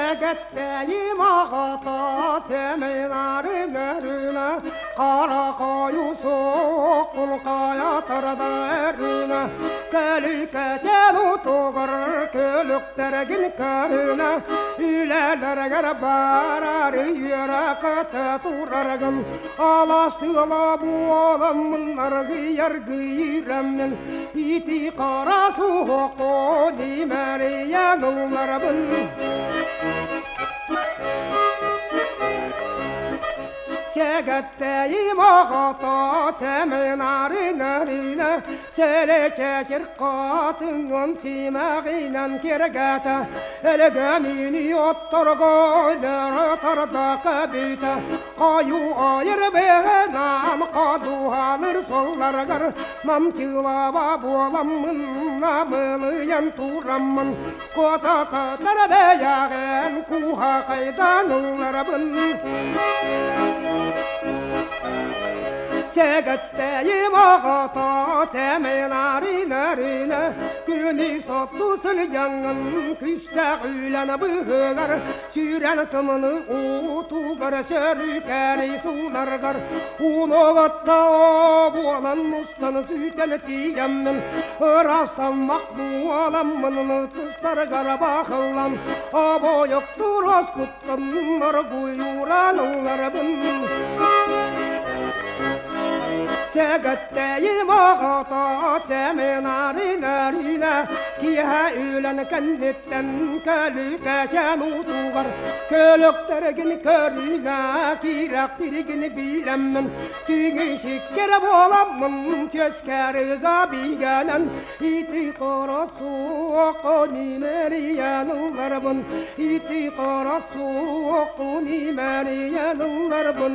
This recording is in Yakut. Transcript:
Сэгэттээйим аҕата сэминары нөрүнэ, Хара хойуу суох кулхайа тарда эринэ, Кэликэтэн утугар күлүктэргин көрүнэ, Үлэлэргэр барар үөрэ көтө тураргын, Алаас тыала буоламмын аргыйар-гыйраммын, Ити хара суохху димэрийэн ылларабын. Сэгэттээйим оҕото сэминары-нарина, Сэлэчэчир хатыҥын симэҕинэн киэргэтэ, Элэгэмини отторго өлөрө тардака бүтэ, Хойуу ойр бэҕэнэн ходуһалыр сылларыгар Намчылаба буоламмын намылыйан тураммын, Куотакатар бэйэҕин куһаҕайдан ылларабын. Сэгэттээйим оҕото сэминаринарина, Күнү сотту сылдьаҥҥын күстээх үлэн быһыгар, Сүүрэн тымны уутугар сөрүкэри сууларгар, Унугатта буолан устан сүүтэн тиийэммин, Ырастаммак буоламмын ытыстаргар баахыллан, Обойоктуур оскуттан оргуйууран ылларабын. Сэгэттээйим оҕото сэминаринарина, Киэһэ үлэн кэнниттэн көлүкэчэн уутугар Көлөктөргүн көрүнэ киирэхтиргин билэммин, Түҥү сиккэр буоламмын түөскэрыга бигэнэн, Ити хара суохху нимэрийэн ылларбын, Ити хара суохху нимэрийэн ылларбын.